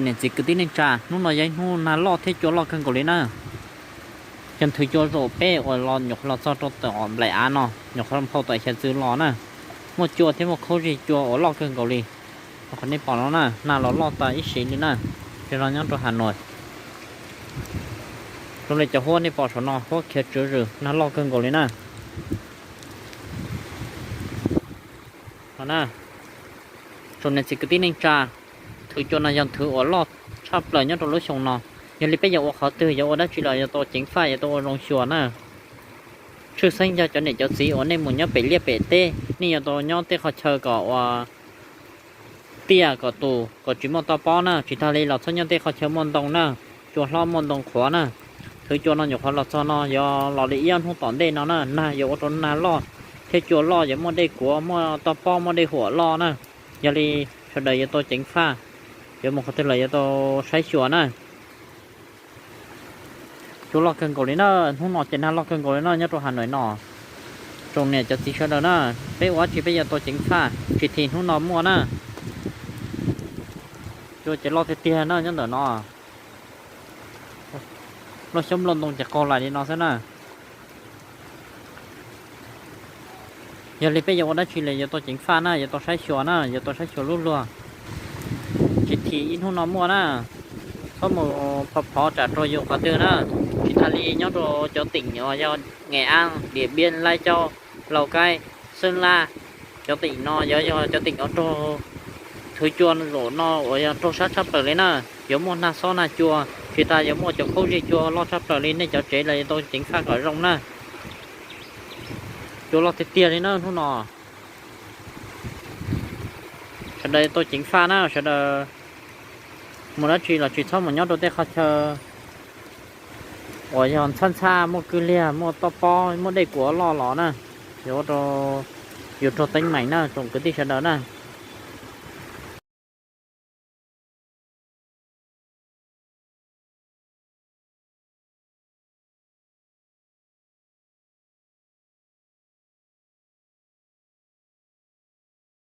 Niam txiv kwv tij neej tsa, hnub no yog ib hnub nag loj thiab cua loj kawg nkaus li na. Yog nthwv cua zaum peb uas los nyuam qhuav los txog rau tom nplaim av no, nyuam qhuav phau tom xyaw txwv los na, muaj cua thiab muaj khaub zig cua uas loj kawg nkaus li. Qhov nej pom no na, nag los loj tas ib sim li na. Ces no nyob rau Hav Nuam, zoo li cov huab nej pom saum no, huab khiav tswv zws, nag loj kawg nkaus li na. No na, tsoom niam txiv kwv tij neej tsa, nthwv cua no yog nthwv uas loj tshaj plaws nyob rau lub xyoo no. Yog li peb yuav ua qhov twg, yuav ua dab tsi los yuav tau ceev faj, yuav tau ua zoo xyuas na. Tshwj xeeb yog cov niam cov txiv uas nej mus nyob pem liaj pem teb, nej yuav tau nyob tej qhov chaw kom ua tiaj kom tus kom tsis muaj toj pob na, tsis tag li los txhob nyob tej qhov chaw muaj ntoo na, cua hlob muaj ntoo qhuav na. Nthwv cua no nyuam qhuav los txog no, yuav los li ib ob hnub tom ntej no na, nag yuav ua rau nag loj thiab cua loj, yuav muaj dej kuav, muaj toj pob, muaj dej huam loj na. Yog li sawv daws yuav tau ceev faj, yuav mus qhov twg los yuav tau saib xyuas na. Cua loj kawg nkaus li na, hnub no ces nag loj kawg nkaus li na nyob rau Hav Nuam no. Tsoom niam cov txiv sawv daws na, peb ua dab tsi peb yuav tau ceev faj, tsis this hnub no muaj na. Cua ces loj tiag tiag na nyob ntawm no. Nplooj xyoob nplooj ntoo ces qaug lais li no xwb na. Yog li peb yuav ua dab tsi los yuav tau ceev faj na, yuav tau saib xyuas na, yuav tau saib xyuas lub luag. Tsis this ib hnub no muaj na, txhob mus phov phov tsam raug yus qhov twg na. Tsis tas li nyob rau cov teem uas yog Nghệ An, Điện Biên, Lai Châu, Lào Cai, Sơn La, cov teem no yuav yog cov teem uas raug nthwv cua zaum no uas yog raug sab tshaj plaws li na. Yuav muaj nag xob nag cua, tsis tas yuav muaj cov khaub zig cua loj tshaj plaws li, nej cov tsev los yuav tau ceev faj kom zoo na. Cua loj tiag tiag li na hnub no. Sawv daws yuav tau ceev faj na, sawv daws mus dab tsi los tsis txhob mus nyob rau tej qhov chaw uas yog ntxhab ntxhab, muaj kwj liag, muaj toj pob, muaj dej kuav loj los na, yuav ua rau yus raug teeb meem na tsoom kwv tij sawv daws na.